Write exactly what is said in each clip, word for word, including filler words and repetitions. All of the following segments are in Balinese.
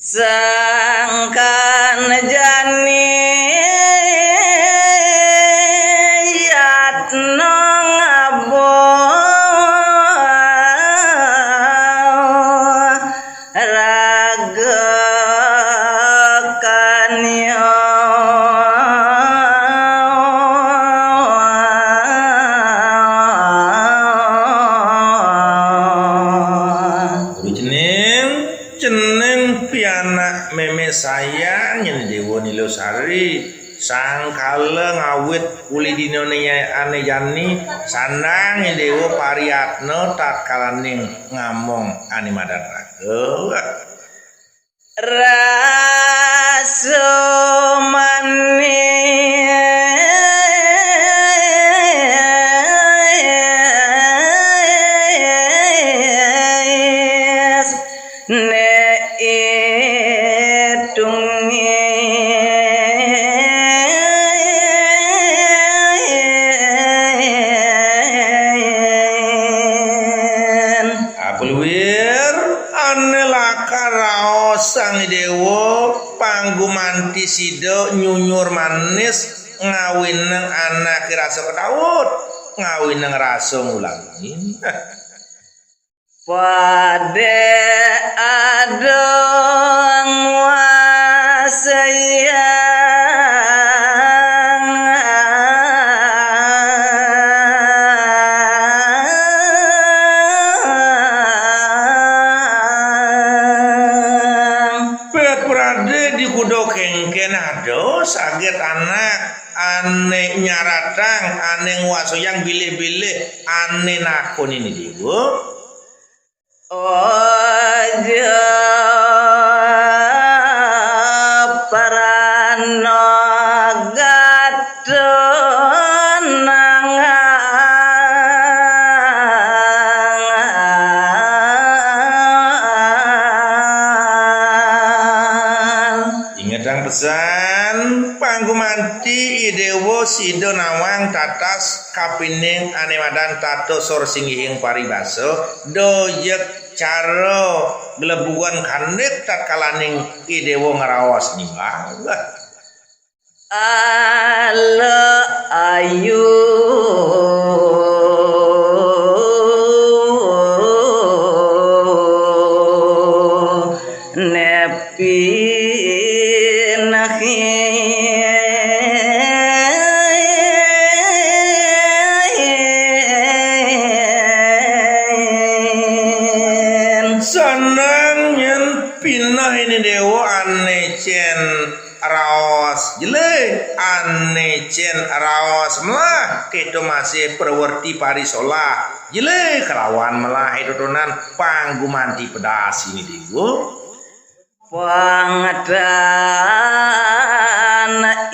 Sangkan jani yatno ngabo raga kanyo. Guru cening, cening pianak mémé sayang nyén Déwa Nila Sari. Sangkala ngawit uli dinané ane jani, sandang Déwa pariyatna tatkalaning ngamong ane madan raga. Rasa manis nek itungin. Apa luir ane lakar raos Sang Déwa, panggumanti sida nyunyur manis ngawinang anake rasa ketaut, ngawinang rasa ngulangin. Pada ada nguasayang. Pet prade di kuda kengken ada saget anak ane nyaratang, ane nguasayang bilih-bilih, ane nakonin Déwa. Aja parana gatonangan. Ingetang pesan, panggumanti I Déwa sida nawang tatas kapining ane madan tata sor singgihing paribasa, dojek cara glebugan kandik tatkalaning I Déwa ngraos nimbang. Ala ayu nepi nahin. Sandang nyén pineh ini Déwa ane cén raos jelé, ane cén raos melah, keto masih prawerti parisolah jelé kelawan melah etotonan panggumanti pedas ini Déwa. Pangetan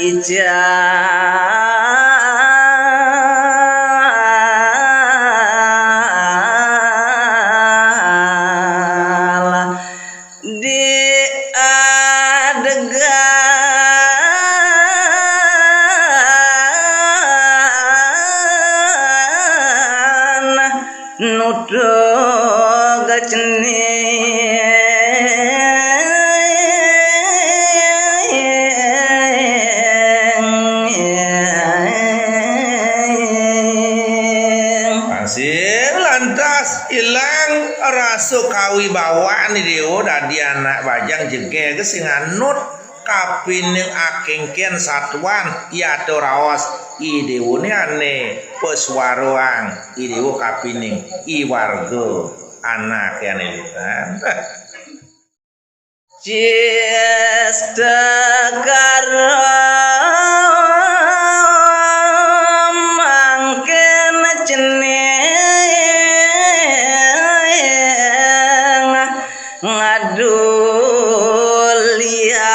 ical di adegan nutug cening. Asing lantas ilang rasa kawibawan Déwa dadi anak bajang jegég sing anut kapining akengken satuan yata raos I Déwané ane pasuaroang I Déwa kapining I warga anake ane lisan. Cista karo mangkin cening ngadu liat.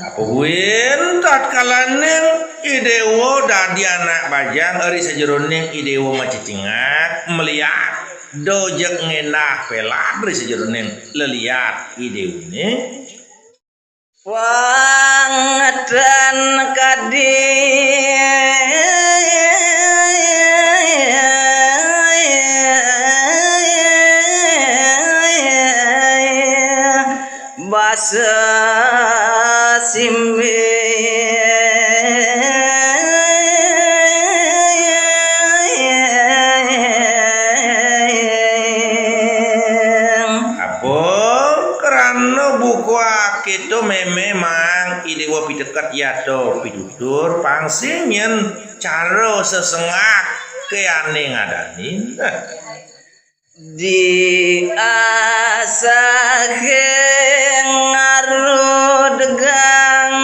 Apa buin tatkalaning I Déwa dadi anak bajang ri sajeroning I Déwa macicingak meliat, dojek ngenah pelat ri sajeroning leliat I Déwané. Wangtan kadi Sesimbing. Apa? Krana buka kéto mémé mang I Déwa piteket yata pitutur, pang sing nyén cara sesengak ké ané ngadanin. Di asahing arudegang.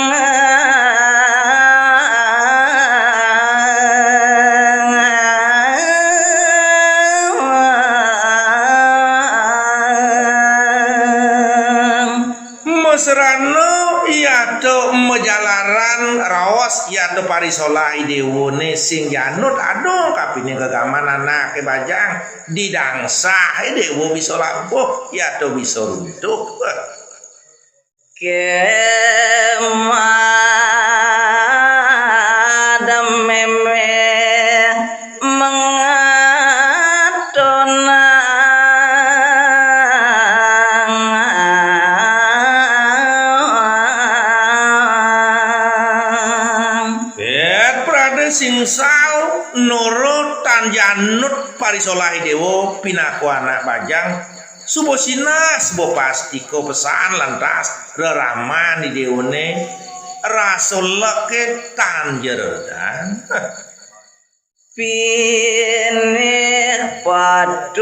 Masrana yata majalaran raos yata parisolah I Déwané sing janut, aduh, kapining gegaman anaké bajang. Didangsah I Déwa bisa labuh, yata bisa runtuh. Kémad mémé mengatonang. Pét pradé singsal nurut tan janut parisolah I Déwa pinaka anak bajang. Suba sinah, suba pastika pesan lantas reraman I Déwané, rasa leké tan jeredan. Pinih patut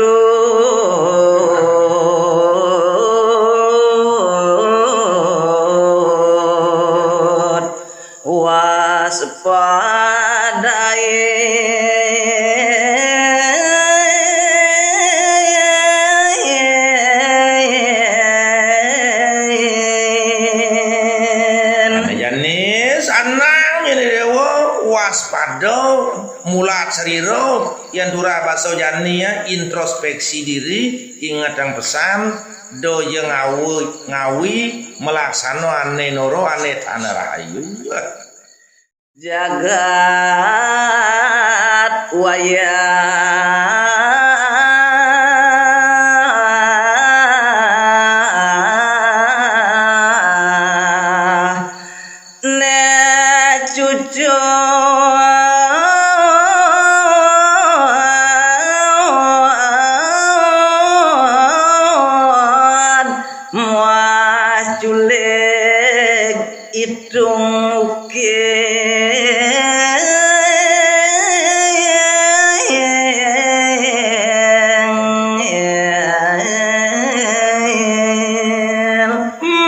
waspadain. Jani sanang jani Déwa, waspada, mulat sarira, yén tuah basa jani ya, introspeksi diri, ingetang pesan, da ja ngawi, ngawi, malaksana ané nara, ané tan rahayu. Jagat wayah né cucud muah culik itung uking.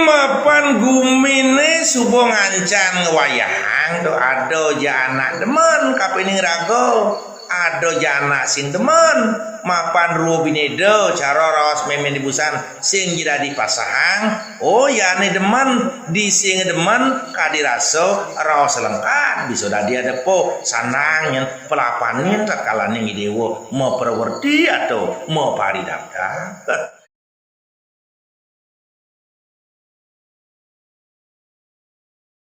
Mapan guminé suba ngancan ngwayahang, to ada ja anak demen kapining raga. Ada ja anak sing demen, mapan rua binéda cara raos mémé di busan sing ja dadi pasahang, oh, yané demen, di sing demen, kadi rasa raos lengkap, bisa dadi adepa, sanang nyén palapanin tatkalaning I Déwa maprawerti atau maparidabdab.